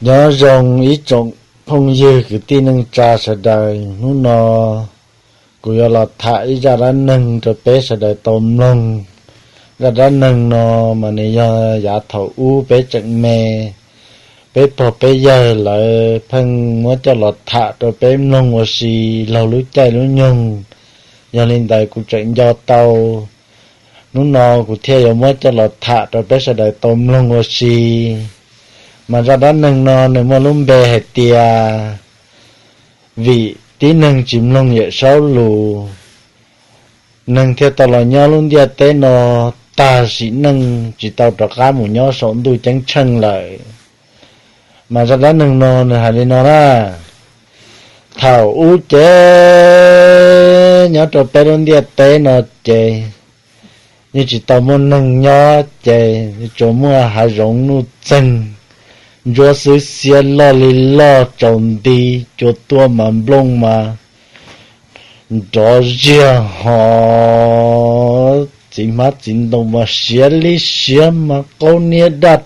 Nyob zoo ib tsoom phooj ywg kwv tij neej tsa sawv daws, hnub no kuv yuav los tham ib zaj dab neeg rau peb sawv daws tau mloog. Zaj dab neeg no mas nws yog yav thaum ub peb tseem me, peb pog peb yawg lawv pheej muab coj los tham rau peb mloog ua si laug lub caij lub nyoog. Yog li ntawd kuv tseem nco tau, hnub no kuv thiaj yuav muab coj los tham rau peb sawv daws tau mloog ua si. Mas zaj dab neeg no nws muaj lub npe hais tias vim tib neeg tsis mloog Yawm Saub lus, neeg thiaj tau los nyob lub ntiaj teb no tag sim neej tsis tau rov qab mus nyob saum ntuj ceeb tsheej lawm. Mas zaj dab neeg no nws hais li no na: Thaum ub ces nyob rau peb lub ntiaj teb no ces yeej tsis tau muaj neeg nyob ces tsuas muaj hav zoov nuj txeeg, ntsuab xwb xiab loj li loj tsaus nti, cua tuaj mas nplooj mas nrov ziag hos, txiv hmab txiv ntoo mas siav li siav mas qaub niab daj,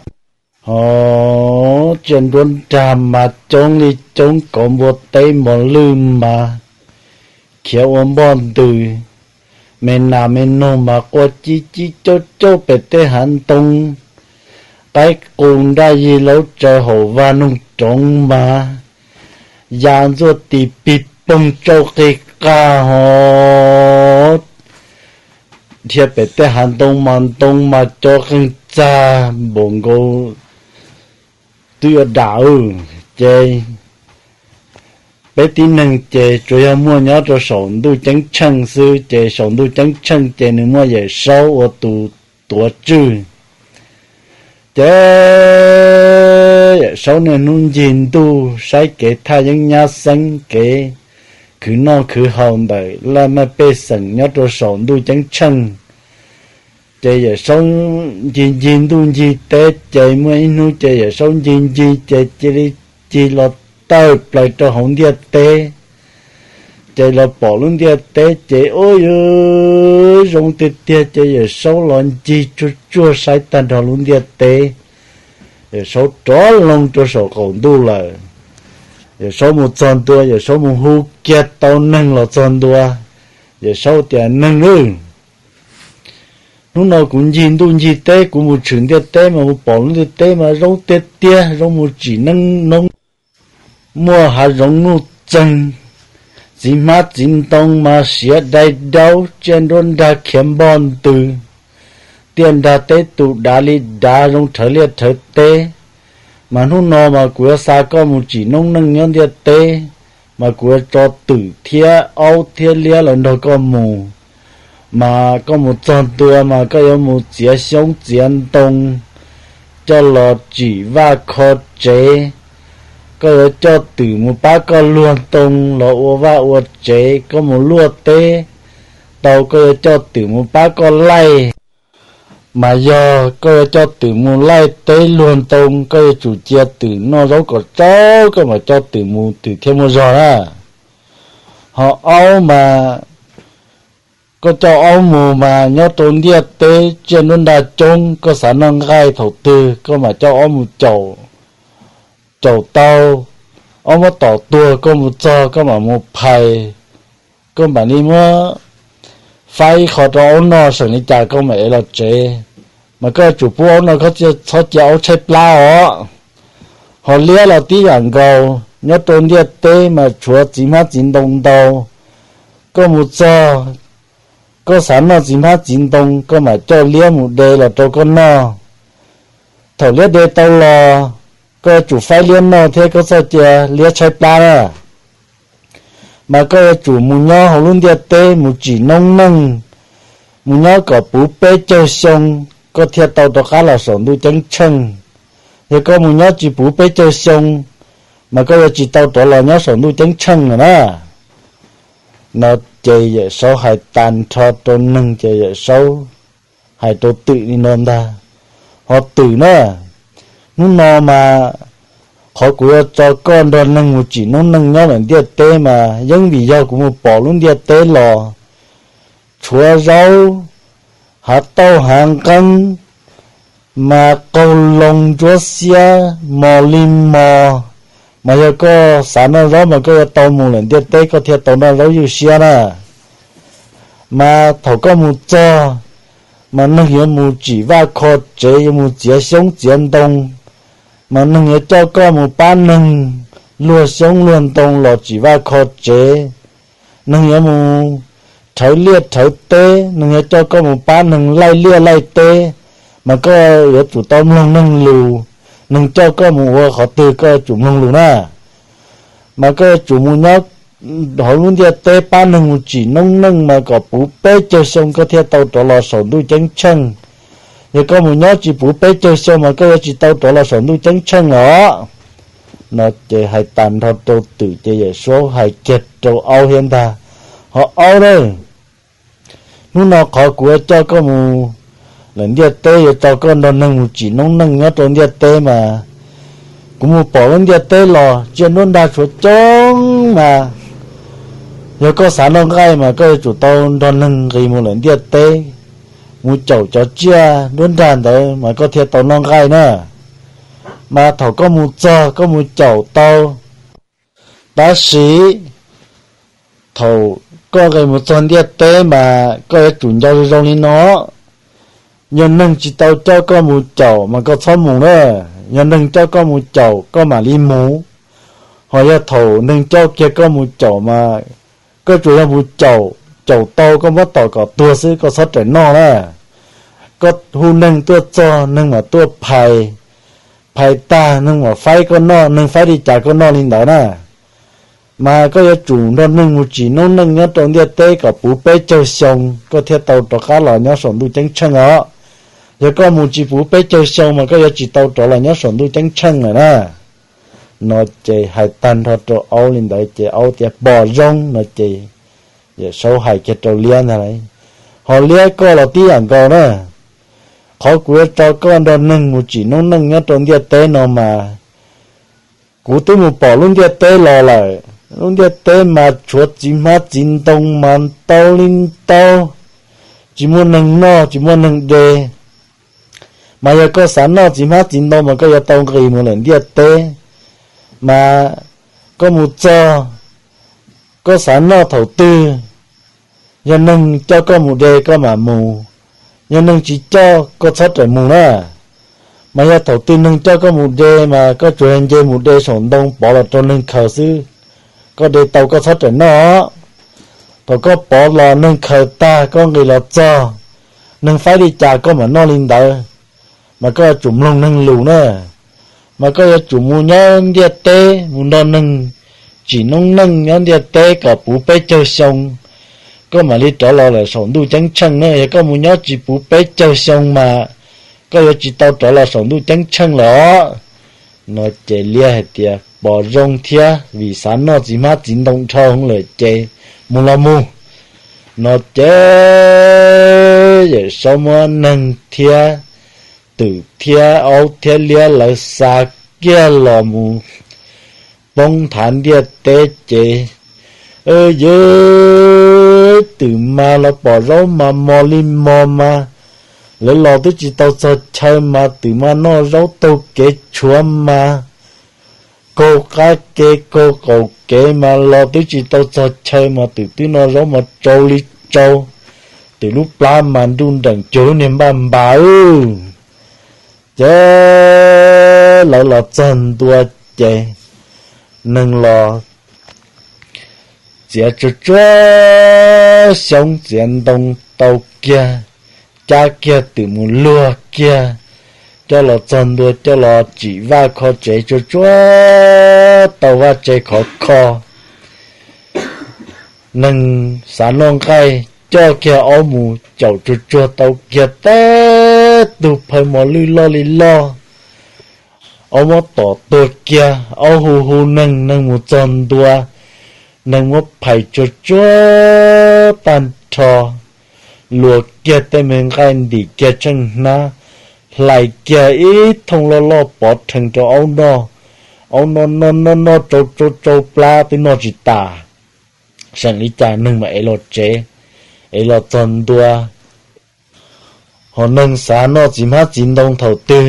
hos tsiaj nruab nrag mas coob li coob, kauv npua teb mos lwj mas khiav ua npoj ntws, me nas me noog mas quaj cib cib cauj cauj pem tej hav ntoo, qaib qus nraj yig laub tsaws haum vag noog roov mas ya ntxuaj tis pig poog tsauj qig qag hos, dhia pem tej hav ntoo mas ntoo mas co qeeg txag npaum nkaus twb yuav dam. Ces peb tib neeg ces tsuas yog muaj nyob rau saum ntuj ceeb tsheej xwb, ces saum ntuj ceeb tsheej ces nws muaj Yawm Saub ua tus tuav tswj. Ces Yawm Saub niaj hnub ncig ntuj saib kev thaj yeeb nyab xeeb, kev khwv noj khwv haus ntawm laj mej pej xeem nyob rau saum ntuj ceeb tsheej. Ces Yawm Saub ncig ncig ntuj ncig teb, ces muaj ib hnub ces Yawm Saub ncig ncig ces cia li cig los tawm plaws rau hauv ntiaj teb. Ces los pom lub ntiaj teb ces ua yus zoo tiag tiag, ces Yawm Saub los ncig tsuag tsuag saib tag nrho lub ntiaj teb. Yawm Saub rov loo rau saum qaum ntuj lawm. Yawm Saub mus txog ntua, Yawm Saub mus hu kiag tau neeg los txog ntua. Yawm Saub tias, Neeg aw, hnub no kuv ncig ntuj ncig teb, kuv mus tshwm ntiaj teb mas mus pom lub ntiaj teb mas zoo tiag tiag, zoo mus tsim neeb noob, muaj hav zoov nuj txeeg, txiv hmab txiv ntoo mas siav dai daub, tsiaj nruab nrag khiav npoj ntws, tiaj nrag teb tus dav li dav, zoo rhawv liaj rhawv teb. Mas hnub no mas kuv yuav xa koj mus tsim noob neej nyob ntiaj teb, mas kuv yuav tso twm thiab aub thiab liab los nrog koj mus. Mas koj mus txog ntua mas koj yuav mus txiav xyoob txiav ntoo coj los tsim vaj kho tsev. Koj yuav coj twm mus pab koj luag ntoo los ua vaj ua tsev. Koj mus luaj teb tau, koj yuav coj twm mus pab koj laij. Mas yog koj yuav coj twm mus laij teb luag ntoo, koj yuav tsum cia twm noj zaub kom tsau, koj mam coj twm mus twm thiaj muaj zog na. Ho aub mas, koj coj aub mus mas nyob rau ntiaj teb tsiaj nruab nrag coob, koj xav noj nqaij thaum twg koj mam coj aub mus caum. Caum tau, aub muab tom tuag, koj mus txog koj mam mus phais. Koj mam li muab faib ib qho rau aub noj, seem li cas koj mam ev los tsev. Mas koj yuav tsum pub aub noj, koj txhob cia aub tshaib plab os. Ho liab los tib yam nkaus, nyob rau ntiaj teb mas tshuav txiv hmab txiv ntoo ntau. Koj mus txog, koj xav noj txiv hmab txiv ntoo, koj mam coj liab mus de los rau koj noj. Thaum liab de tau los, koj yuav tsum faib liab noj thiab, koj txhob cia liab tshaib plab na. Mas koj yuav tsum mus nyob hauv lub ntiaj teb mus tsim noob neej, mus nyob kom puv peb caug xyoo, koj thiaj tau rov qab los saum ntuj ceeb tsheej. Yog koj mus nyob tsis puv peb caug xyoo, mas koj yuav tsis tau rov los nyob saum ntuj ceeb tsheej lawm na. No ces Yawm Saub hais tas nrho rau neeg ces Yawm Saub hais rau twm li no ntag: Ho twm na, hnub no mas qhov kuv yuav tso koj nrog neeg mus tsim noob neej nyob lawm ntiaj teb mas yeej vim yog kuv mus pom lub ntiaj teb los tshuav zaub, hav tauj hav nqeeb, mas qaug loo ntsuab xiab mos li mos. Mas yog koj xav noj zaub mas koj yuav tau mus lawm ntiaj teb koj thiaj tau noj zaub ywj siab na. Mas thaum koj mus txog, mas neeg yuav mus tsim vaj kho tsev, yuav mus txiav xyoob txiav ntoo, mas neeg yuav coj koj mus pab neeg luag xyoob luag ntoo los tsim vaj kho tsev. Neeg yuav mus rhawv liaj rhawv teb, neeg yuav coj koj mus pab neeg laij liaj laij teb, mas koj yuav tsum tau mloog neeg lus. Neeg coj koj mus ua qhov twg koj yuav tsum mloog lus na. Mas koj yuav tsum mus nyob hauv lub ntiaj teb pab neeg mus tsim noob neej mas kom puv peb caug xyoo koj thiaj tau rov los saum ntuj ceeb tsheej. Yog koj mus nyob tsis puv peb caug xyoo mas koj yuav tsis tau rov los saum ntuj ceeb tsheej os. No ces hais tas nrho rau twm ces Yawm Saub hais kiag rau aub thiab ntag, ho aub na, hnub no qhov kuv yuav coj koj mus lawm ntiaj teb yuav tso koj nrog neeg mus tsim noob neej nyob rau ntiaj teb mas kuv mus pom lub ntiaj teb los tsiaj nruab nrag tshuav coob mas yog koj xav noj nqaij mas koj yuav tsum tau nrog neeg nqis mus lawm ntiaj teb, mus caum cov tsiaj nruab nrag ntawd mas koj thiaj tau noj nqaij na. Mas thaum koj mus txog koj mus caum tau, tab sis thaum koj nqis mus txog ntiaj teb mas koj yuav tsum nco zoo zoo li no, yog neeg tsis tau coj koj mus caum mas koj txhob mus na. Yog neeg coj koj mus caum koj mam li mus, ho yog thaum neeg coj kiag koj mus caum mas koj tsuas yog mus caum, caum tau koj muab tom kom tuag xwb koj txhob rawm noj na. Koj hu neeg tuaj txog neeg mam tuaj phais, phais tag neeg mam faib koj noj, neeg faib li cas koj noj li ntawd na. Mas koj yuav tsum nrog neeg mus tsim noob neej nyob rau ntiaj teb kom puv peb caug xyoo koj thiaj tau rov qab los nyob saum ntuj ceeb tsheej os. Yog koj mus tsis puv peb caug xyoo mas koj yuav tsis tau rov los nyob saum ntuj ceeb tsheej lawm na. No ces hais tag nrho rau aub li ntawd ces aub tias pom zoo no ces Yawm Saub hais kiag rau liab ntag, ho liab koj los tib yam nkaus na. Qhov kuv yuav tso koj nrog neeg mus tsim noob neej nyob rau ntiaj teb no mas kuv twb mus pom lub ntiaj teb los lawm. Lub ntiaj teb mas tshuav txiv hmab txiv ntoo mas ntau li ntau, tsis muaj neeg noj tsis muaj neeg de. Mas yog koj xav noj txiv hmab txiv ntoo mas koj yuav tau nqis mus lawm ntiaj teb. Mas koj mus txog, koj xav noj thaum twg, yog neeg coj koj mus de koj mam mus, yog neeg tsis coj koj txhob rawm mus na. Mas yog thaum twg neeg coj koj mus de mas koj tsuas yog nce mus de saum ntoo pov los rau neeg khaws xwb, koj de tau koj txhob rawm noj. Thaum koj pov los neeg khaws tag koj nqis los txog, neeg faib li cas koj mam noj li ntawd, mas koj yuav tsum mloog neeg lus na. Mas koj yuav tsum mus nyob ntiaj teb mus nrog neeg tsim noob neej nyob ntiaj teb kom puv peb caug xyoo, koj mam li rov los lawm saum ntuj ceeb tsheej na. Yog koj mus nyob tsis puv peb caug xyoo mas koj yuav tsis tau rov los saum ntuj ceeb tsheej lawm os. No ces liab hais tias pom zoo thiab vim xav noj txiv hmab txiv ntoo dhau lawm ces mus los mus. No ces Yawm Saub muab neeg thiab twm thiab aub thiab liab lawv xa kiag los mus poob nthav ntiaj teb ces, yawg, twm mas los pom zaub mas mos li mos mas, lawv los twb tsis tau txog chaw mas twm mas noj zaub taug kev tshuav mas, kaug qab kev kaug qaum kev mas los twb tsis tau txog chaw mas twm twb noj zaub mas tsau li tsau, twm lub plab mas nruj nreem cuag lub niag npaj npas. Ces lawv los txog ntua ces neeg los txiav tsuag tsuag xyoob txiav ntoo tau kiag, cab kiag twm mus luag kiag, coj los txog ntua coj los tsim vaj kho tsev tsuag tsuag tau vaj tsev khov kho. Neeg xav noj nqaij coj kiag aub mus caum tsuag tsuag tau kiag teb tug phaw mos lwj loj li loj. Aub muab tom tuag kiag, aub hu hu neeg, neeg mus txog ntua, neeg muab phais tsuag tsuag tag nrho, luas kiag tej me nqaij ntim kiag tsheej hnab, hlais kiag ib thooj loj loj pov rhees rau aub noj. Aub noj noj noj noj tsau tsau tsau plab twb noj tsis tas. Seem li cas neeg mam ev los tsev, ev los txog ntua, Hos neeg xav noj txiv hmab txiv ntoo thaum twg,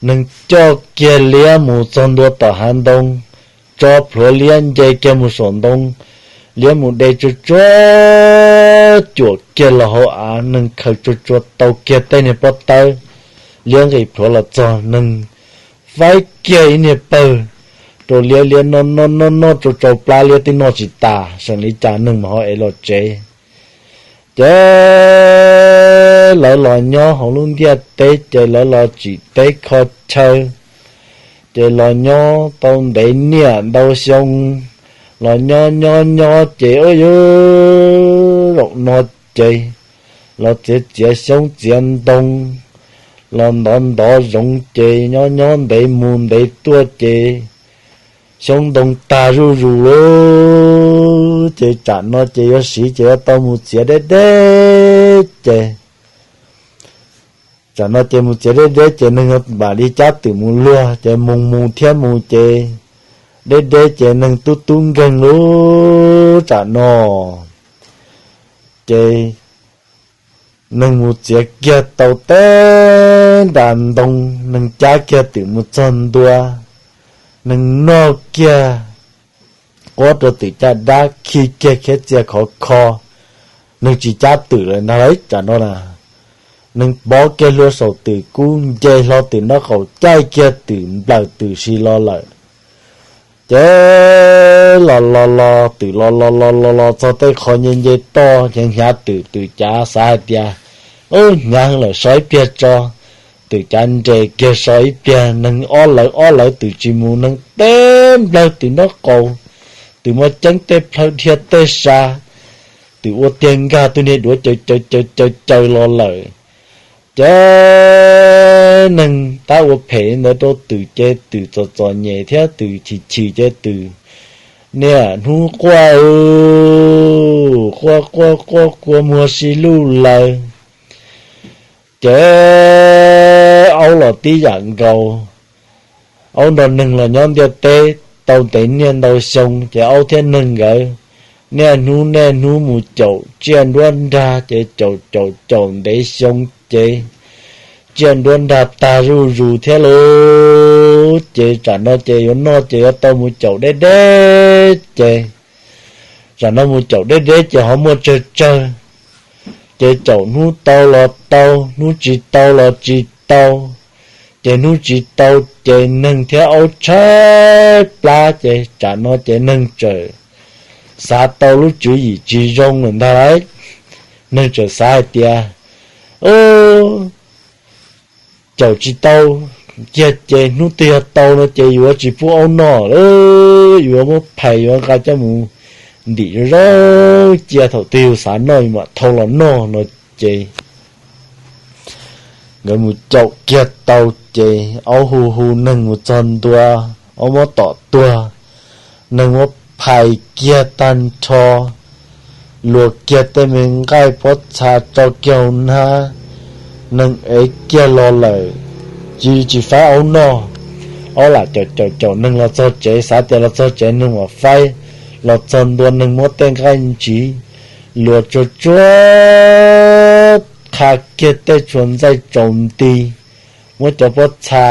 neeg coj kiag liab mus txog ntua tom hav ntoo, tso plhuav liab nce kiag mus saum ntoo, liab mus de tsuag tsuag cuam kiag los hauv av, neeg khaws tsuag tsuag tau kiag tej niag pob tawb, liab nqis plhuav los txog, neeg faib kiag ib niag pawg rau liab, liab noj noj noj noj tsau tsau plab, liab twb noj tsis tas, seem li cas neeg mas ho ev los tsev. Ces lawv los nyob hauv lub ntiaj teb, ces lawv los tsim teb kho chaw, ces los nyob tau ntev niaj ntau xyoo, los nyob nyob nyob ces ua yuav zaum no ces los txiav txiav xyoob txiav ntoo, los ntov ntov zoov, ces nyob nyob ntev mus ntev tuaj ces xyoob ntoo tag zuj zus lawm, ces tsam no ces yuav siv ces yuav tau mus txiav deb deb ces tsam no ces mus txiav deb deb ces neeg mam li cab twm mus luag, ces mus mus thiab mus ces deb deb ces neeg tub tub nkeeg lub tsam no. Ces neeg mus txiav kiag tau teb nra ntoo, neeg cab kiag twm mus txog ntua, neeg noj kiag quab rau twm caj dab, khi kiag khiav txias khov kho, neeg tsis cab twm lawm ntag lauj. Tsam no na, neeg pov kiag hlua saum twm kub, nce hlo twm nraub qaum, caij kiag twm nplawm twm si los lawm. Ces los los los twm los los los los los txog tej qho nce nce toj, ces hnyav twm, twm cav xav hais tias, ub, hnyav heev lawm, so ib pliag tso. Twm cav nres kiag so ib pliag, neeg ob lawv ob lawv twm tsis mus, neeg teb nplawg twm nraub qaum, twm muaj ceeb tej plhaw dhia tej sa, twm ua tiag nkag tus niag duav caws caws caws caws los lawm. Ces neeg tab ua phem li ntawd rau twm ces twm txom txom nyem thiab twm chim chim ces twm niaj hnub quaj, quaj quaj quaj kua muag si luj laws. Ces aub los tib yam nkaus, aub nrog neeg los nyob ntiaj teb tau ntev niaj ntau xyoo, ces aub thiab neeg nkawd niaj hnub niaj hnub mus caum tsiaj nruab nrag, ces caum caum caum ntev xyoo ces tsiaj nruab nrag tag zuj zus thiab lauj. Ces tsam no ces yuav noj ces yuav tau mus caum deb deb ces tsam no mus caum deb deb ces ho muaj tsawg tsawg, ces caum hnub tau los tau, hnub tsis tau los tsis tau. Ces hnub tsis tau ces neeg thiab aub tshaib plab, ces tsam no ces neeg txawm xav tau lub tswv yim tsis zoo lawm ntag lauj. Neeg txawm xav hais tias, caum tsis tau kiag ces hnub twg yog tau no ces yuav tsis pub aub noj lawm, yuav muab phais yuav nqa coj mus ntim zoo zoo cia, thaum twg yus xav noj yus mam thau los noj no. Ces nkawd mus caum kiag tau ces aub hu hu neeg mus txog ntua, aub muab tom tuag, neeg muab phais kiag tag nrho, luas kiag tej me nqaij pob txha tso kiag hauv hnab, neeg ev kiag los lawm, tsis tsis faib aub noj. Aub lam caum caum caum neeg los txog tsev, xav tias los txog tsev neeg mam faib, los txog ntua neeg muab tej nqaij ntsiv luas tsuag tsuag, qha kiag tej tshua ntxaij tsaus nti, muab cov pob txha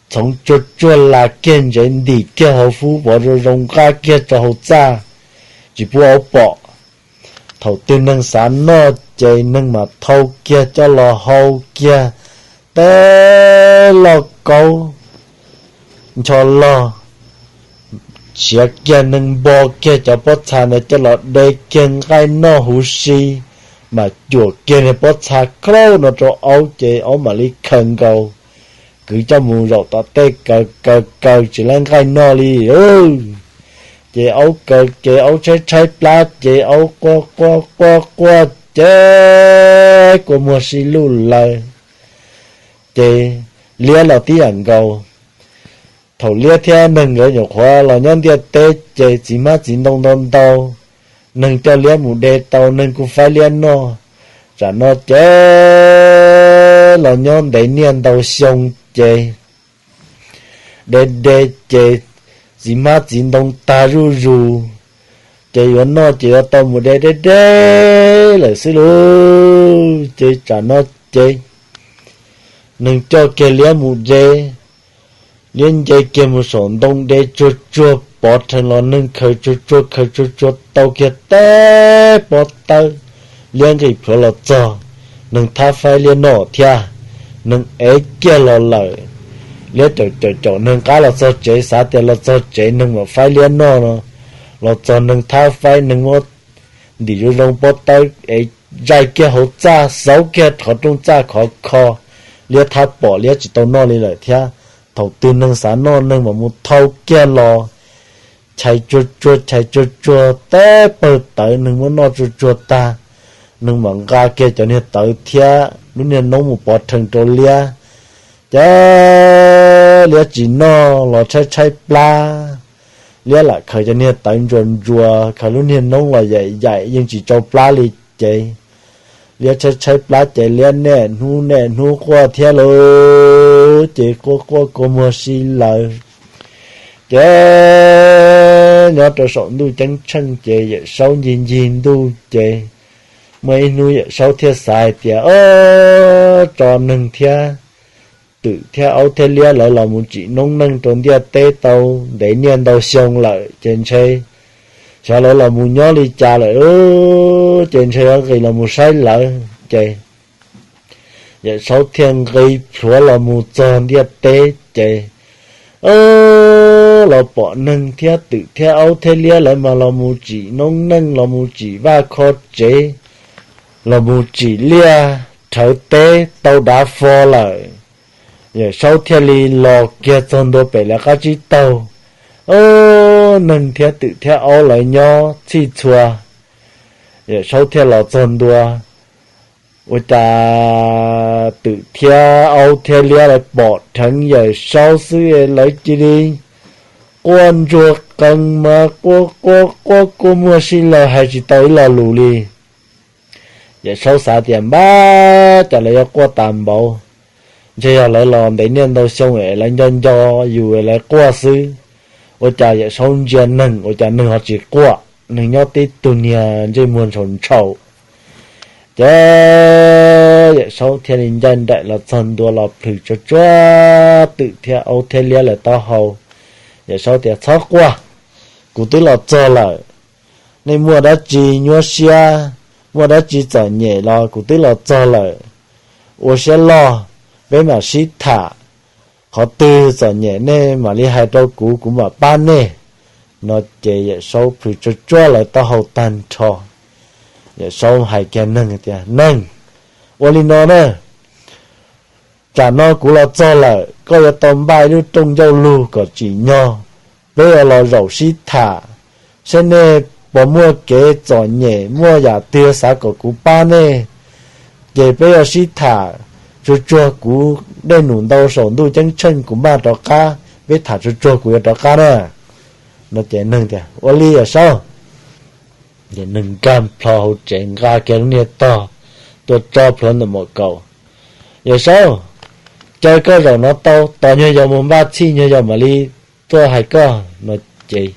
txhoov tsuag tsuag las kiag ntsev ntim kiag hauv fub pov zoo zoo nqa kiag rau hauv txaj, tsis pub aub pom. Thaum twg neeg xav noj ces neeg mam thau kiag coj los hau kiag tej lauj kaub ncho log, siav kiag neeg npo kiag cov pob txha ntawd coj los de kiag nqaij noj huv si, mam cuam kiag niag pob txha khaub no rau aub ces aub mam li khaws nkaus, kwv coj mus zaum tom tej kaws kaws kaws tsis laib nqaij noj li. Ces aub kaws ces aub tshaib tshaib plab ces aub quaj quaj quaj quaj ces kua muag si luj laws. Ces liab los tib yam nkaus, thaum liab thiab neeg nkawd nyuam qhuav los nyob ntiaj teb ces txiv hmab txiv ntoo ntau ntau, neeg coj liab mus de tau neeg kuj faib liab noj. Tsam no ces los nyob ntev niaj ntau xyoo ces de de ces txiv hmab txiv ntoo tag zuj zus, ces yuav noj ces yuav tau mus de deb deb lawm xwb lauj. Ces tsam no ces neeg coj kiag liab mus de, liab nce kiag mus saum ntoo de tsuag tsuag pov rhees los neeg khaws tsuag tsuag khaws tsuag tsuag tau kiag teb pob tawb, liab nqis plhuav los txog, neeg thab faib liab noj thiab, neeg ev kiag los lawm. Liab caum caum caum neeg qab los txog tsev, xav tias los txog tsev neeg mam faib liab noj no, los txog neeg thab faib, neeg muab ntim zoo zoo pob tawb es zais kiag hauv txaj, xauv kiag qhov rooj txaj khov kho, liab thab pom liab tsis tau noj li lawm thiab. Thaum twg neeg xav noj neeg mam mus thau kiag los, chais tsuag tsuag chais tsuag tsuag teb pawg tawv neeg muab noj tsuag tsuag tag, neeg mam nqa kiag cov niag tawv thiab lub niag noob mus pov rhees rau liab. Ces liab tsis noj los tshaib tshaib plab, liab lam khaws cov niag tawv ntsuas ntsuas, khaws lub niag noob los yaim yaim yeej tsis tsau plab li ces liab tshaib tshaib plab ces liab niaj hnub niaj hnub quaj thiab lauj, ces quaj quaj kua muag si lawm. Ces nyob rau saum ntuj ceeb tsheej ces Yawm Saub ncig ncig ntuj ces muaj ib hnub Yawm Saub thiaj xav hais tias, Ob, tso neeg thiab twm thiab aub thiab liab lawv los mus tsim noob neej rau ntiaj teb tau ntev niaj ntau xyoo lawm ces ntshe xyov lawv los mus nyob li cas lawm, ces ntshe yuav nqis los mus saib lawv. Ces Yawm Saub thiaj nqis plhuav los mus txog ntiaj teb ces, ob, los pom neeg thiab twm thiab aub thiab liab lawv mas los mus tsim noob neej, los mus tsim vaj kho tsev, los mus tsim liaj rhawv teb tau dav fo lawm. Yawm Saub thiaj li los kiag txog ntua pem lawv qab tsib taug, ob, neeg thiab twm thiab aub lawv nyob txhij txhua. Yawm Saub thiaj los txog ntua, ua cas twm thiab aub thiab liab lawv pom dheev Yawm Saub xwb lawv cia li quaj ntsuag qees mas quaj quaj quaj kua muag si lawm hais tsis tau ib lo lus li. Yawm Saub xav tias, Npab, cas lawv yuav quaj tas npaum, ntshe yog lawv los ntev niaj ntau xyoo es lawv nco nco yus es lawv quaj xwb. Ua cas Yawm Saub ntsia neeg ua cas neeg ho tsis quaj, neeg nyob tib tug niag ntsej muag ntshaus ntshaus. Ces Yawm Saub thiaj li ncaj nraim los txog ntua los plhws tsuag tsuag twm thiab aub thiab liab lawv taub hau. Yawm Saub tias, Txhob quaj, kuv twb los txog lawm. Nej muaj dab tsi nyuaj siab, muaj dab tsi txom nyem los kuv twb los txog lawm. Ua siab loj, peb mam sib tham, qhov twg txom nyem nej mam li hais rau kuv, kuv mam pab nej. No ces Yawm Saub plhws tsuag tsuag lawv taub hau tag nrho. Yawm Saub hais kiag neeg tias, Neeg, ua li no na, tsam no kuv los txog lawm, koj yuav tau npaj ib lub rooj ncauj lug kom tsim nyog, peb yuav los zaum sib tham, saib nej puas muaj kev txom nyem, muaj yam twg xav kom kuv pab nej, ces peb yuav sib tham tsuag tsuag, kuv dej num ntau saum ntuj ceeb tsheej kuv npaj rov qab, peb tham tsuag tsuag kuv yuav rov qab na. No ces neeg tias, Ua li Yawm Saub. Ces neeg nkag plho hauv tsev nqa kiag lub niag tog tuaj tso plhuav ntawm maum kaum. Yawm Saub, caw koj zaum no tau, tos nyuag yaus mus npaj txhij nyuag yaus mam li tuaj hais koj. No ces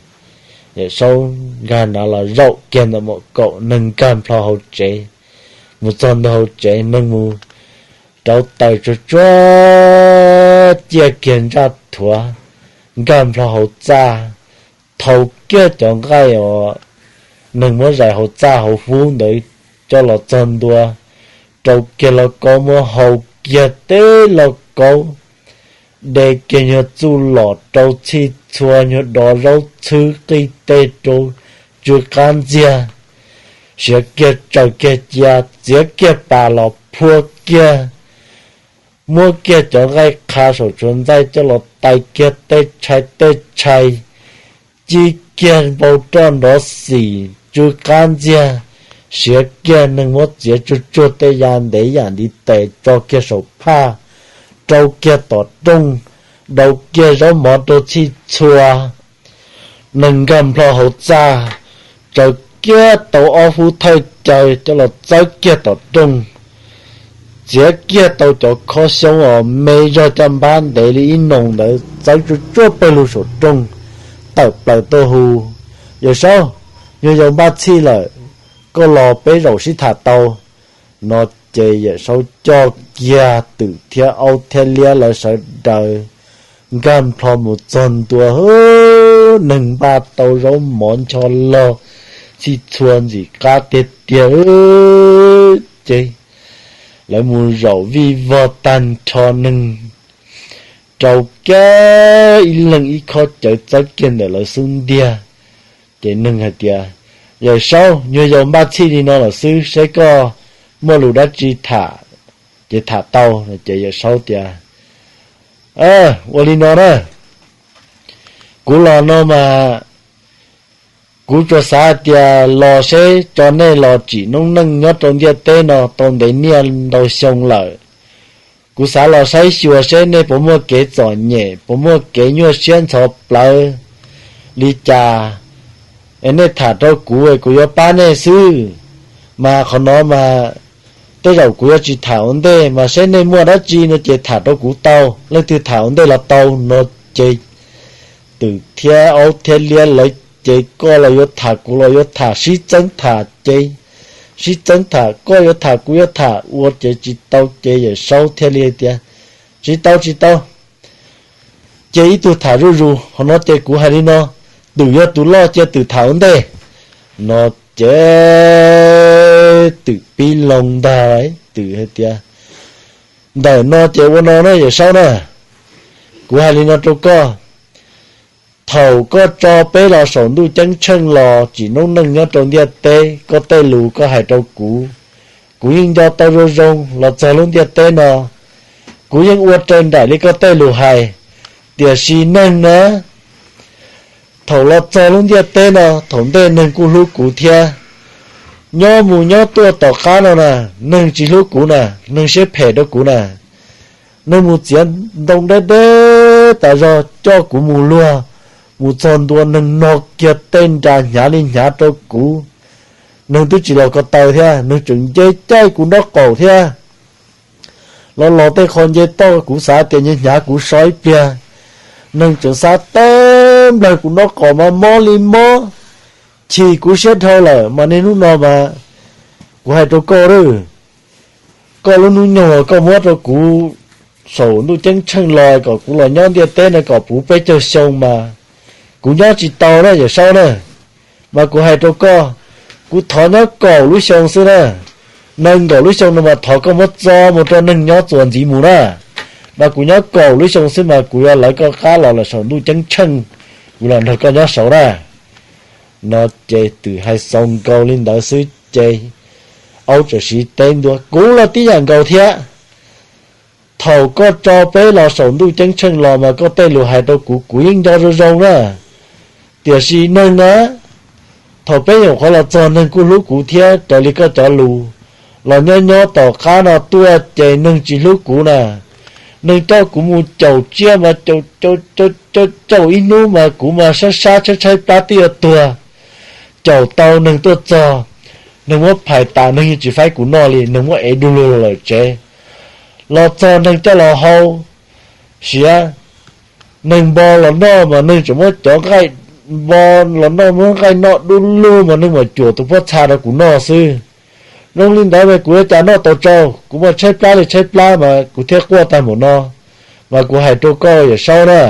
Yawm Saub nkag nrav los zaum kiag ntawm maum kaum, neeg nkag plho hauv tsev. Mus txog ntua hauv tsev neeg mus rauv taws tsuag tsuag, ciaj kiag ntsaj thuav, nkag plho hauv txaj, thau kiag cov nqaij uas neeg muab zais hauv txaj hauv hub ntawd coj los txog ntua, rau kiag lauj kaub muab hau kiag teb lauj kaub, de kiag nyuag txuj lom rau txhij txhua, nyuag dov zaub txhwb qij teg rau tsw qab ntxiag, siav kiag tsaws kiag cia, txiav kiag pas los phua kiag, muab kiag cov nqaij qha saum tsuav ntxaij coj los tais kiag tej tshai tej tshai, ci kiag npau roj nrov xim tsw qab ntxiag, siav kiag neeg muab txiav tsuag tsuag tej ya ntev yam ntiv tes tso kiag saum phaj, rau kiag tom rooj, dau kiag zaub mov rau txhij txhua. Neeg nkag nplho hauv txaj, tsaws kiag tau ob hub thawj caw coj los txawb kiag tom rooj, txiav kiag tau cov khob xyoob uas me zog caj npab ntev li ib noos ntawd txawb tsuag tsuag pawg lug saum rooj, tawm plaws tuaj hu, Yawm Saub, nyuag yaus npaj txhij lawm, koj los peb zaum sib tham tau. No Ces Yawm Saub coj kiag Twm thiab Aub thiab Liab lawv sawv daws nkag nplho mus txog ntua, neeg npaj tau zaub mov ncho log txhij txhua ntxim qab tiag tiag. Ces lawv mus zaum vij vog tag nrho, neeg rau kiag ib leeg ib khob cawv txawb kiag ntawm lawv xub ntiag. Ces neeg hais tias, Yawm Saub, nyuag yaus npaj txhij li no lawm xwb, saib koj muaj lus dab tsi tham, ces tham tau. Ces Yawm Saub tias, Ua li no na, kuv los no mas kuv tsuas xav hais tias los seb tso nej los tsim noob neej nyob rau ntiaj teb no tau ntev niaj ntau xyoo lawm. Kuv xav los saib xyuas seb nej puas muaj kev txom nyem, puas muaj kev nyuaj siab ntxhov plawv li cas, es nej tham rau kuv es kuv yuav pab nej xwb. Mas qhov no mas tej zaum kuv yuav tsis tham ua ntej, mas seb nej muaj dab tsi no ces tham rau kuv tau, leej twg tham ua ntej los tau no. Ces Twm thiab Aub thiab Liab lawv ces koj los yuav tham kuv los yuav tham, sib txeeb tham ces sib txeeb tham, koj yuav tham kuv yuav tham ua ces tsis tau, ces Yawm Saub thiaj li tias, Tsis tau, tsis tau, cia ib tug tham zuj zus. Qhov no ces kuv hais li no, Twm yog tus loj cia Twm tham ua ntej. No ces Twm pib loo ntag, Twm hais tias, Ntawm no ces ua no na Yawm Saub na, kuv hais li no rau koj, thaum koj tso peb los saum ntuj ceeb tsheej los tsim noob neej nyob rau ntiaj teb, koj tej lus koj hais rau kuv, kuv yeej nco tau zoo zoo los txog lub ntiaj teb no, kuv yeej ua raws nraim li koj tej lus hais. Tiam sis neeg na, thaum los txog lub ntiaj teb no thaum ntej neeg kuj hlub kuv thiab, nyob mus nyob tuaj tom qab no na, neeg tsis hlub kuv na, neeg siab phem rau kuv na. Neeg mus txiav ntoo deb deb tas zog coj kuv mus luag, mus txog ntua neeg no kiag tej nra hnyav li hnyav rau kuv. Neeg twb tsis los ko taw thiab, neeg tseem nce caij kuv nraub qaum thiab. Los los tej qho nce toj kuv xav tias nce hnyav kuv so ib pliag, neeg tseem xav tawb nplawg kuv nraub qaum mas mob li mob, chim kuv siab dhau lawm. Mas niaj hnub no mas kuv hais rau koj, koj lub hnub nyoog koj muab rau kuv saum ntuj ceeb tsheej los kom kuv los nyob ntiaj teb no kom puv peb caug xyoo mas kuv nyob tsis tau na Yawm Saub na. Mas kuv hais rau koj, kuv thov nyob kaum lub xyoo xwb na. Nees nkaum lub xyoo no mas thov koj muab txo mus rau neeg nyob txuas ntxiv mus na. Mas kuv nyob kaum lub xyoo xwb mas kuv yuav lawv koj qab los lawm saum ntuj ceeb tsheej, kuv los nrog koj nyob saud na. No ces twb hais xaus nkaus li ntawd xwb ces aub txawm siv teb ntua, kuv los tib yam nkaus thiab. Thaum koj tso peb los saum ntuj ceeb tsheej los mas koj tej lus hais rau kuv, kuv yeej nco zoo zoo na. Tiam sis neeg na, thaum peb nyuam qhuav los txog neeg kuj hlub kuv thiab raws li koj cov lus. Los nyob nyob tom qab no tuaj ces neeg tsis hlub kuv na. Neeg coj kuv mus caum tsiaj mas caum caum caum caum ib hnub mas kuv mas sab sab tshaib tshaib plab twb yuav tuag. Caum tau neeg tuaj txog, neeg muab phais tas neeg yeej tsis faib kuv noj li, neeg muab ev du lug los lawm tsev. Los txog neeg coj los hau siav, neeg npo los noj mas neeg tseem muab cov nqaij npo los noj, muab nqaij noj du lug mas neeg mam cuam tus pob txha rau kuv noj xwb. Zoo li ntawd mas kuv yuav cas noj tau tsau, kuv mas tshaib plab li tshaib plab mas kuv thiaj quaj tag npaum no. Mas kuv hais rau koj Yawm Saub na,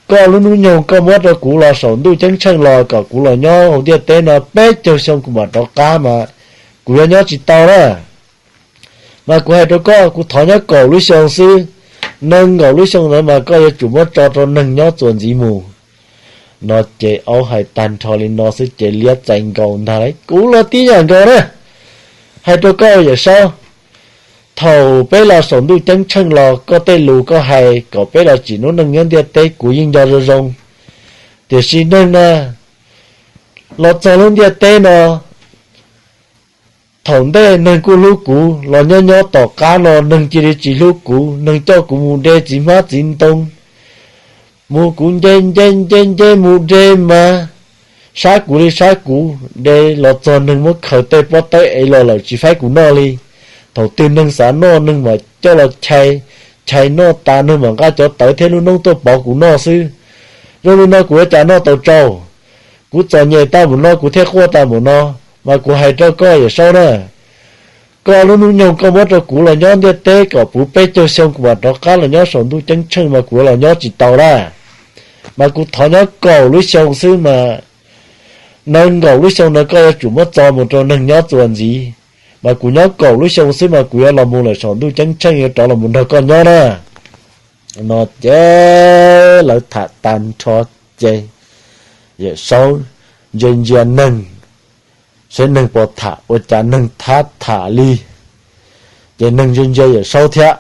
koj lub hnub nyoog koj muab rau kuv los saum ntuj ceeb tsheej los kom kuv los nyob hauv ntiaj teb no peb caug xyoo kuv mam rov qab mas kuv yuav nyob tsis tau na. Mas kuv hais rau koj, kuv thov nyob kaum lub xyoo xwb, nees nkaum lub xyoo ntawd mas koj yuav tsum muab tso rau neeg nyob txuas ntxiv mus. No ces aub hais tag nrho li no xwb ces liab txais nkaus ntag lauj, kuv los tib yam nkaus na. Hais rau koj Yawm Saub, thaum peb los saum ntuj ceeb tsheej los koj tej lus koj hais kom peb los tsim noob neej nyob ntiaj teb kuv yeej nco zoo zoo. Tiam sis neeg na, los txog lub ntiaj teb no, thaum ntej neeg kuj hlub kuv, los nyob nyob tom qab no neeg cia li tsis hlub kuv, neeg coj kuv mus de txiv hmab txiv ntoo, mus kuv nce nce nce nce mus de mas sab kuv li sab kuv, de los txog neeg muab khaws tej pob tawb ev los lawm tsis faib kuv noj li. Thaum twg neeg xav noj neeg mam coj los chais, chais noj tas neeg mam nqa cov tawv thiab lub noob tuaj pov kuv noj xwb. Zoo li no kuv yuav cas noj tau tsau? Kuv txom nyem tag npaum no kuv thiaj quaj tag npaum no. Mas kuv hais rau koj Yawm Saub na, Koj lub hnub nyoog koj muab rau kuv los nyob ntiaj teb kom puv peb caug xyoo kuv mam rov qab los nyob saum ntuj ceeb tsheej mas kuv los nyob tsis tau lawm. Mas kuv thov nyob kaum lub xyoo xwb mas, nees nkaum lub xyoo no koj yuav tsum muab txo mus rau neeg nyob txuas ntxiv. Mas kuv nyob kaum lub xyoo xwb mas kuv yuav los mus lawm saum ntuj ceeb tsheej, yuav rov los mus nrog koj nyob na. No ces lawv tham tag nrho ces Yawm Saub ntsia ntsia neeg, saib neeg puas tham, ua cas neeg thab tham li. Ces neeg ntsia ntsia Yawm Saub thiab,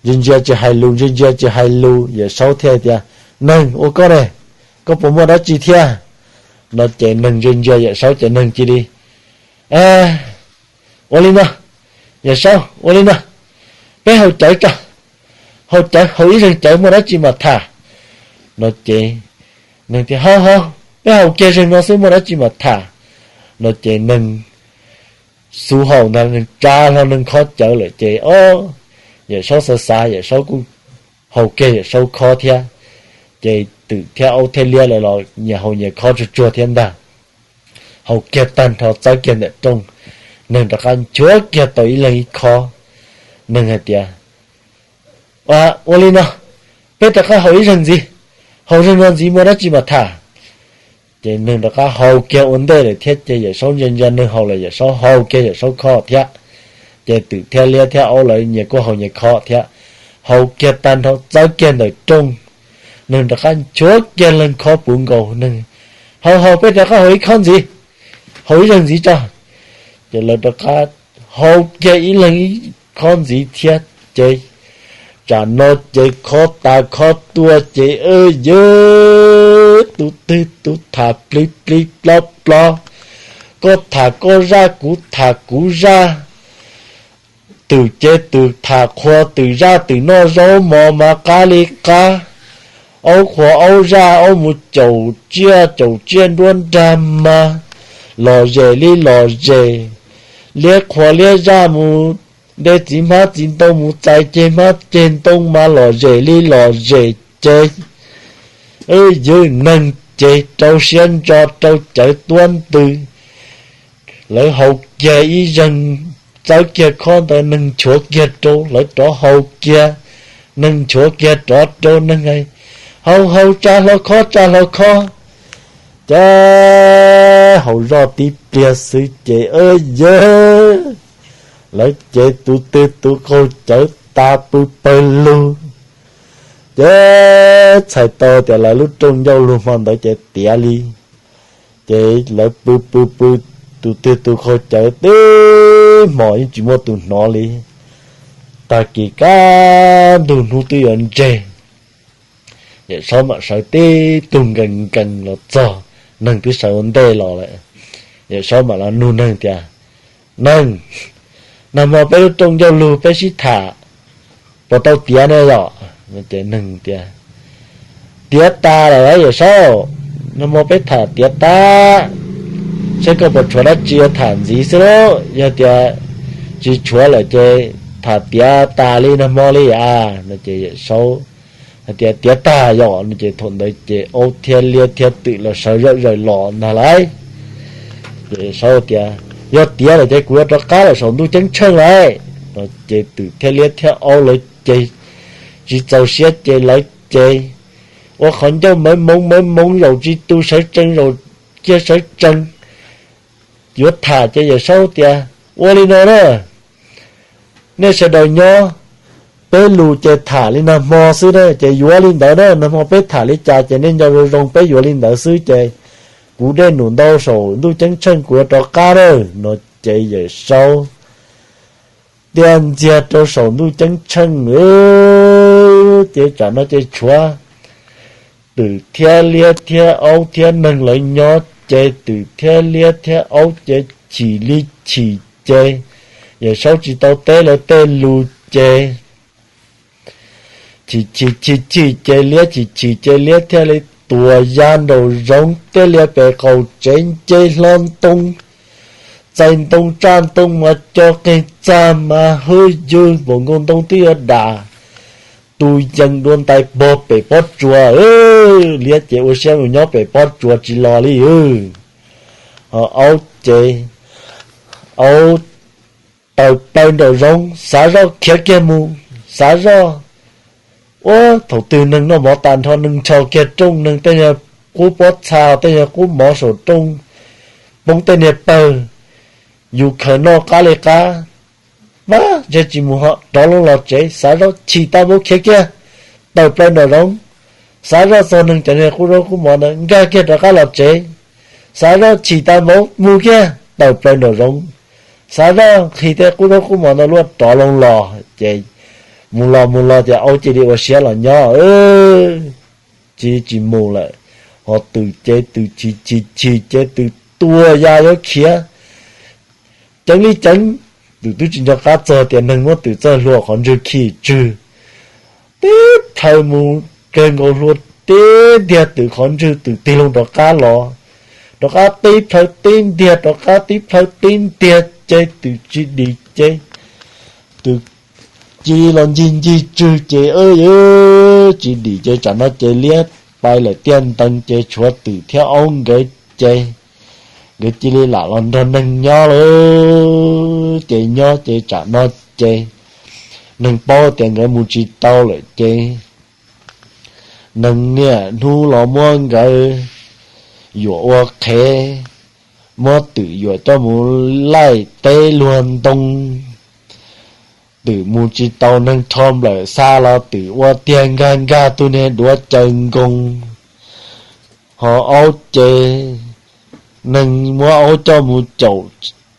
ntsia ntsia tsis hais lus, ntsia ntsia tsis hais lus, Yawm Saub thiaj tias, Neeg, ua koj ne, koj puas muaj dab tsi thiab? No ces neeg ntsia ntsia Yawm Saub ces neeg cia li, Ua li no, Yawm Saub, ua li no, peb haus cawv tso, haus cawv, haus ib zeeg cawv muaj dab tsi mam tham. No ces neeg tias, Haus, haus, peb haus kiag zeeg no xwb muaj dab tsi mam tham. No ces neeg xub haus ntag, neeg tsa hlo neeg khob cawv lawm ces, o, Yawm Saub xav xav, Yawm Saub kuj haus kiag Yawm Saub khob thiab. Ces Twm thiab Aub thiab Liab lawv los nyias haus nyias khob tsuag tsuag thiab ntag. Haus kiag tag nrho txawb kiag ntawm rooj, neeg rov qab nchuav kiag tau ib leeg ib khob. Neeg hais tias, Ua li no, peb rov qab haus ib zeeg ntxiv, haus zeeg no ntxiv muaj dab tsi mam tham. Ces neeg rov qab haus kiag ua ntej lawm thiab ces Yawm Saub ntsia ntsia neeg haus lawm, Yawm Saub haus kiag Yawm Saub khob thiab. Ces Twm thiab Liab thiab Aub lawv nyias kuj haus nyias khob thiab. Haus kiag tag nrho txawb kiag ntawm rooj, neeg rov qab nchuav kiag leeg khob puv nkaus, neeg, Haus, haus, peb rov qab haus ib khob ntxiv, haus ib zeeg ntxiv tso. Ces lawv rov qab haus kiag ib leeg ib khob ntxiv thiab ces tsam no ces khob tas khob tuaj ces, Yawm, tus twg tus tham plig plig plob plob, koj tham koj zaj, kuv tham kuv zaj. Twm ces Twm tham qhua Twm zaj, Twm noj zaub mov mas qab li qab. Aub qhua Aub zaj, Aub mus caum tsiaj caum tsiaj nruab nrag mas lom zem li lom zem. Liab qhua Liab zaj, mus de txiv hmab txiv ntoo, mus txais ceg hmab ceg ntoo mas lom zem li lom zem ces, Yawm, neeg ces rau siab ntso rau cawv tuab ntws. Lawv haus kiag ib zeeg, txawb kiag khob ntawd, neeg nchuav kiag rau, lawv rov haus kiag, neeg nchuav kiag rov rau, neeg haus haus tsa hlo khob tsa hlo khob, ces haus zoj tib pliag xwb ces, Yawm, lawv ces tus twg tus qaug cawv tas pw pawg lug. Ces txhais tau tias lawv lub rooj ncauj lug hmo ntawd ces tiav li. Ces lawv pw pw pw, tus twg tus qaug cawv tib hmos yeej tsis muaj tus hnov li. Tag kis kaj ntug hnub twb yuav ntseg, Yawm Saub mam sawv tib tug nkees nkees los txog, neeg twb sawv ua ntej los lawm. Yawm Saub mam los nug neeg tias, Neeg, nag hmo peb lub rooj ncauj lug peb sib tham, puas tau tiav ne yom? Ces neeg tias, Tiav tas lawm Yawm Saub, nag hmo peb tham tiav tas, saib koj puas tshuav dab tsi yuav tham ntxiv xwb lauj. Yog tias tsis tshuav lawm ces tham tiav tas li nag hmo li as. No ces Yawm Saub hais tias, Tiav tag yom. No ces thaum ntawd ces Aub thiab Liab thiab Twm los sawv zawm zawm los ntag lauj. Ces Yawm Saub tias, Yog tiav lawm ces kuv yuav rov qab lawm saum ntuj ceeb tsheej lauj. No ces Twm thiab Liab thiab Aub lawv ces tsis txaus siab ces lawv ces ua qhov ncauj mawv moov mawv moov, zaum tsis tu sawv tsees, zaum kiag sawv tsees. Yuav tham ces Yawm Saub tias, Ua li no na, nej sawv daws nyob, peb lus ces tham li nag hmo xwb na, ces yuav li ntawd na, nag hmo peb tham li cas ces nej nco zoo zoo, peb yuav li ntawd xwb ces kuv dej num ntau saum ntuj ceeb tsheej kuv yuav rov qab na. No ces Yawm Saub tiaj ntxiag rau saum ntuj ceeb tsheej, ces tsam no ces tshuav Twm thiab Liab thiab Aub thiab neeg lawv nyob ces Twm thiab Liab thiab Aub ces chim li chim ces Yawm Saub tsis tau teb lawv tej lus ces chim chim chim chim ces Liab chim chim ces Liab thiaj li tuas ya nraum zoov thiaj li pem qaum tsev nce hlo ntoo, txais ntoo tsaj ntoo mas co qeeg txag mas hwj ywg npaum nkaus ntoo twb yuav dam, tus yees dua ntais pog pem pob tsuas. Liab ces ua siab mus nyob pem pob tsuas tsis los li. Ho Aub ces, Aub tawm plaws nraum zoov, Xav Zoj khiav kiag mus. Xav Zoj, ua thaum twg neeg noj mov tas nrho, neeg ncho kiag rooj, neeg tej nyuag qub pob txha, tej nyuag qub mov saum rooj, poob tej niag pawg, yus khaws noj qab li qab. Vaj, ntshe tsis mus ho rov loo los tsev. Xav Zoj chim tag npaum khiav kiag tawm plaws nraum zoov. Xav Zoj txog neeg cov niag qub zaub qub mov ntawd, nkag kiag rov qab los tsev. Xav Zoj chim tag npaum mus kiag tawm plaws nraum zoov. Xav Zoj nqhis tej qub zaub qub mov ntawd luaj rov loo los ces mus los mus los ces aub cia li ua siab los nyob, cia li tsis mus lawm. Ho twm ces twm chim chim chim ces twm tua ya yuav khiav. Ceev li ceev, twm twb tsis nco qab txog tias neeg muab twm txawj hlua qhov ntswg khi tswg. Tib plhaw mus kawg nkaus hlua, tib ntiag twm qhov ntswg, twm tig loo rov qab los, rov qab tib plhaw tib ntiag, rov qab tib plhaw tib ntiag ces twm tsis dim ces twm cia li los ncig ncig tswg ces tsis dim ces tsam no ces liab pai lawm tiaj ntees ces tshuav twm thiab aub nkawd ces nkawd cia li lam los nrog neeg nyob lawm. Ces nyob ces tsam no ces neeg paub tias nkawd mus tsis tau lawm ces neeg niaj hnub los muab nkawd yuam ua qhev, muab twm yuam coj mus laij teb luag ntoo. Twm mus tsis tau, neeg rho nplawm xa los twm ua tiag nkag nkag tus niag duav caws nkoos. Ho aub ces neeg muab aub coj mus caum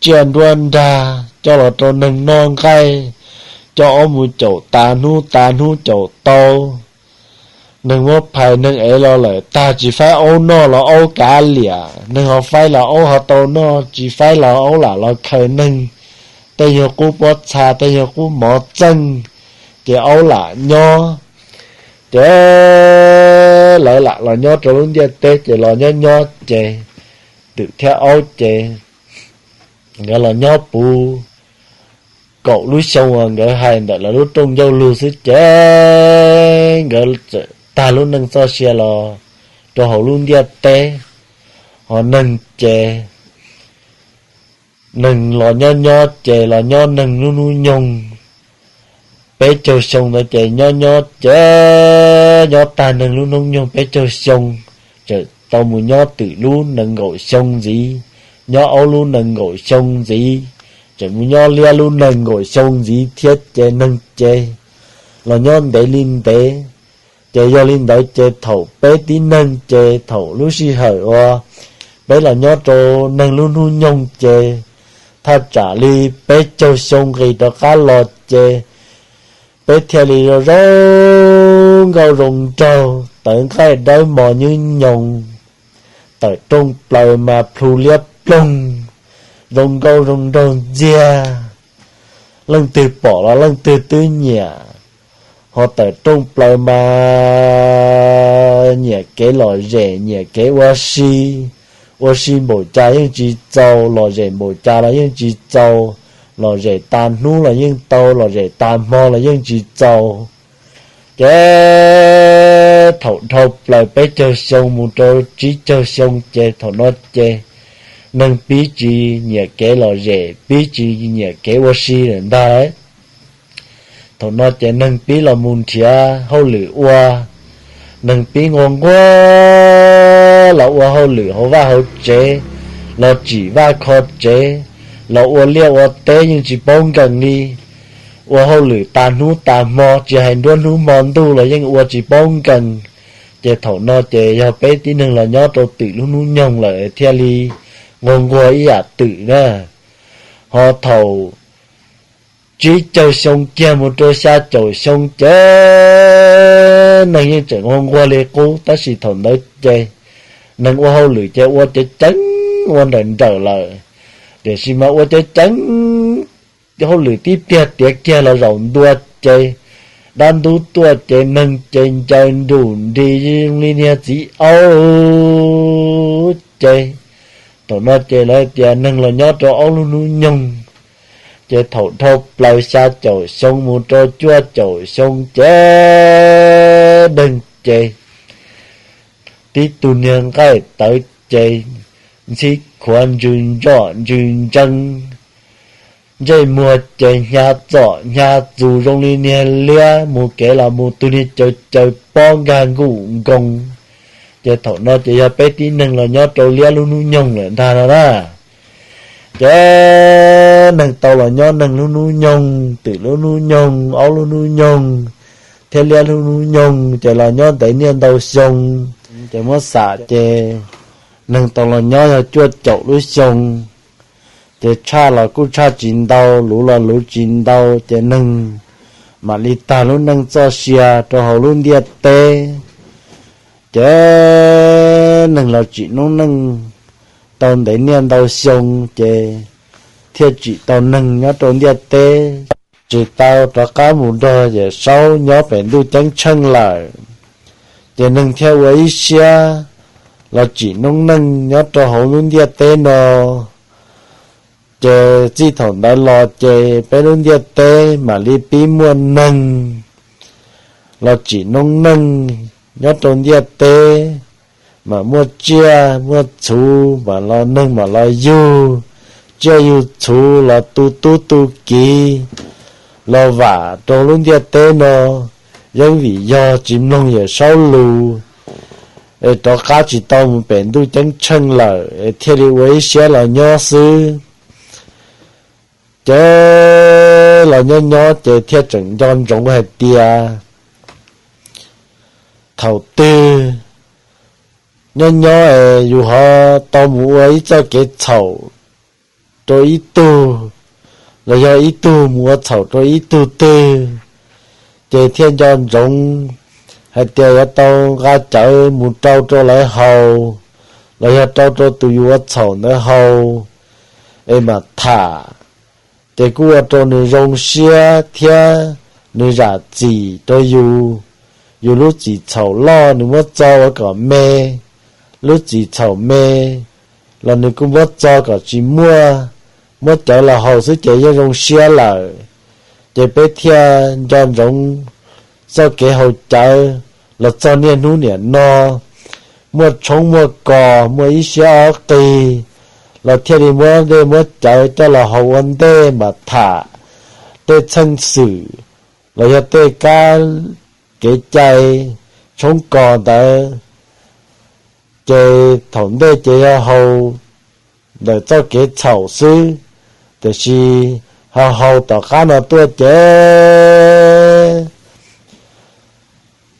tsiaj nruab nrag coj los rau neeg noj nqaij, coj aub mus caum tas hnub tas hnub caum tau. Neeg muab phais neeg ev los lawm tag, tsis faib aub noj los aub kav liam, neeg ho faib los aub ho tau noj, tsis faib los aub lam los khaws neeg tej nyuag qub pob txha, tej nyuag qub mov txeej, ces aub lam nyob. Ces lawv lam los nyob rau lub ntiaj teb ces los nyob nyob ces twm thiab aub ces nkawd los nyob puv kaum lub xyoo uas nkawd hais ntawm lawv lub rooj ncauj lus xwb ces nkawd tag lub neej txoj sia los rau hauv lub ntiaj teb. Ho neeg ces neeg los nyob nyob ces los nyob neeg lub hnub nyoog peb caug xyoo ntawd ces nyob nyob ces nyob tag neeg lub hnub nyoog peb caug xyoo, txawm tau mus nyob twm lub nees nkaum xyoo ntxiv, nyob aub lub nees nkaum xyoo ntxiv, tseem mus nyob liab lub nees nkaum xyoo ntxiv thiab ces neeg ces los nyob ntev li ntev. Ces yog li ntawd ces thaum peb tib neeg ces thaum lub sij hawm uas peb los nyob rau neeg lub hnub nyoog ces thaj tsam li peb caug xyoo nqis rov qab los ces peb thiaj li zoo zoo nkauj zoo nraug, tawv nqaij dawb mos nyuj nyoos, tawm rooj plaws mas plhu liab ploog, zoo nkauj zoo nraug ntxiag. Leej twg pom los leej twg twb nyiam. Ho tawm rooj plaws mas nyiam kev lom zem, nyiam kev ua si. Ua si npaum cas yeej tsis txaus, lom zem npaum cas los yeej tsis txaus. Lom zem tas hnub los yeej tau, lom zem tas hmo los yeej tsis txaus. Ces thaum dhau plaws peb caug xyoo mus rau tsib caug xyoo ces thaum no ces neeg pib tsis nyiam kev lom zem, pib tsis nyiam kev ua si lawm ntag. Thaum no ces neeg pib los mus nrhiav hauj lwm ua. Neeg pib nquag nquag los ua hauj lwm hauv vaj hauv tsev, los tsim vaj kho tsev, los ua liaj ua teb yeej tsis paub nkees li. Ua hauj lwm tas hnub tas hmo, tsis hais nruab hnub hmo ntuj los yeej ua tsis paub nkees. Ces thaum no ces yog peb tib neeg los nyob rau twm lub hnub nyoog lawm thiaj li nquag nquag ib yam twm na. Ho thaum tsib caug xyoo kiag mus rau xya caum xyoo ces neeg yeej tseem nquag nquag li qub, tab sis thaum ntawd ces neeg ua hauj lwm ces ua ceev ceev, ua nrawm nrawm lawm. Tiam sis mas ua ceev ceev, hauj lwm tib tiag tiav kiag los zaum ntua ces dab ntub tuaj ces neeg ces ncaws nrum nris li niag txiv aub ces thaum no ces lawv tias neeg los nyob rau ob lub hnub nyoog. Ces thaum dhau plaws xya caum xyoo mus rau cuaj caum xyoo ces neeg ces tib tug niag nqaij tawv ces ntxhib khuav ntsws ntsoj ntsws ntsees, ntsej muag ces hnyav txom hnyav txus zoo li niag liab, mus kev los mus tug niag caws caws pob nkag nkuj nkoos. Ces thaum no ces yog peb tib neeg los nyob rau liab lub hnub nyoog lawm ntag no na. Ces neeg tau los nyob neeg lub hnub nyoog, twm lub hnub nyoog, aub lub hnub nyoog, thiab liab lub hnub nyoog, ces los nyob ntev niaj ntau xyoo. Ces muab xam ces neeg tau los nyob yog cuaj caum lub xyoo, ces tshaj los kuj tshaj tsis ntau, luv los luv tsis ntau, ces neeg mam li tag lub neej txoj sia rau hauv lub ntiaj teb. Ces neeg los tsim noob neej tau ntev niaj ntau xyoo, ces thiaj tsim tau neeg nyob rau ntiaj teb, tsis tau rov qab mus nrog Yawm Saub nyob pem ntuj ceeb tsheej lawm. Ces neeg thiaj ua ib siab los tsim noob neej nyob rau hauv lub ntiaj teb no. Ces txij thaum ntawd los ces peb lub ntiaj teb mam li pib muaj neeg los tsim noob neej nyob rau ntiaj teb, mas muaj tsiaj muaj txhu, mas los neeg mam los yug tsiaj yug txhu los tu tub tu kiv los vam rau lub ntiaj teb no. Yeeb vim yog tsis mloog Yawm Saub lus es rov qab tsis tau mus pem ntuj ceeb tsheej lawm es thiaj li ua ib siab los nyob xwb. Ces los nyob nyob ces thiaj tseem nco ntsoov hais tias thaum twg nyob nyob es yus ho tau mus ua ib txoj kev txhaum rau ib tug, los yog ib tug mus ua txhaum rau ib tug twg, ces thiaj nco ntsoov hais tias yuav tau nqa cawv mus rau rau lawv haus, los yog rau rau tus yus ua txhaum ntawd haus es mam tham. Ces kuj ua rau nws zoo siab thiab nws zam txim rau yus. Yus lub txim txhaum loj nws muab txo ua kom me, lub txim txhaum me los nws kuj muab txo kom tsis muaj, muab cawv los haus xwb ces yeej zoo siab lawm. Ces peb thiaj nco ntsoov txoj kev haus cawv los txog niaj hnub niam no. Muaj tshoob muaj kos muaj ib siab ob qig los thiaj li muab dej muab cawv coj los haus ua ntej mas tham tej txheej xwm los yog tej kab kev cai tshoob kos ntawd. Ces thaum ntej ces yog haus ntawm txoj kev txhaum xwb, tiam sis ho haus tom qab no tuaj ces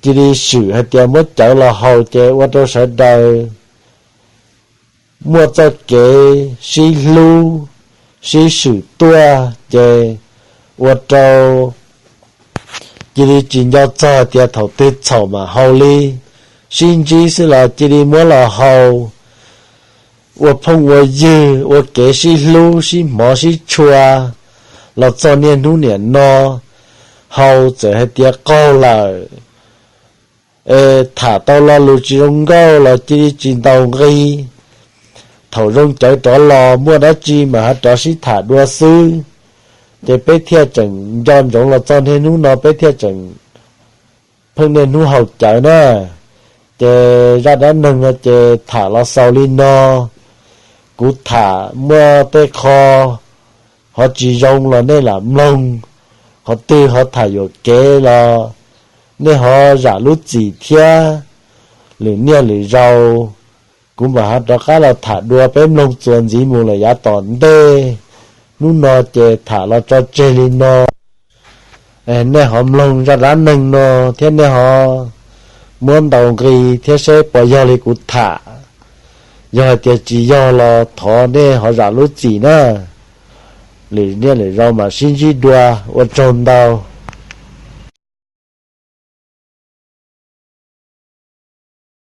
cia li swm hais tias muab cawv los haus ces ua rau sawv daws muaj txoj kev sib hlub sib swm tuaj ces ua rau cia li tsis nco txog tias thaum twg txhaum mam haus li, sib ntsib xwb los cia li muab los haus, ua phooj ua ywg ua kev sib hlub sib hmov sib tshua los txog niaj hnub niam no. Haus txawm hais tias qaug lawm es tham tau lo lus tsis zoo nkauj los cia li tsis ntaus nqi. Thaum zoo cawv rov los muaj dab tsi mas ho rov sib tham dua xwb. Ces peb thiaj tseem nco ntsoov los txog niaj hnub no peb thiaj tseem pheej niaj hnub haus cawv na. Ces zaj dab neeg no ces tham los xaus li no. Kuv tham muaj tej qho ho tsis zoo los nej lam mloog, qhov twg ho tham yuam kev los nej ho zam lub txim thiab. Lwm niaj lwm zaus kuv mam ho rov qab los tham dua peb mloog txuas ntxiv mus lawm yav tom ntej. Hnub no ces tham los tso tseg li no. Nej ho mloog zaj dab neeg no thiab nej ho muab ntaus nqi thiab seb puas yog li kuv tham. Yog hais tias tsis yog los thov nej ho zam lub txim na. Lwm niaj lwm zaus mam sib ntsib dua, ua tsaug ntau.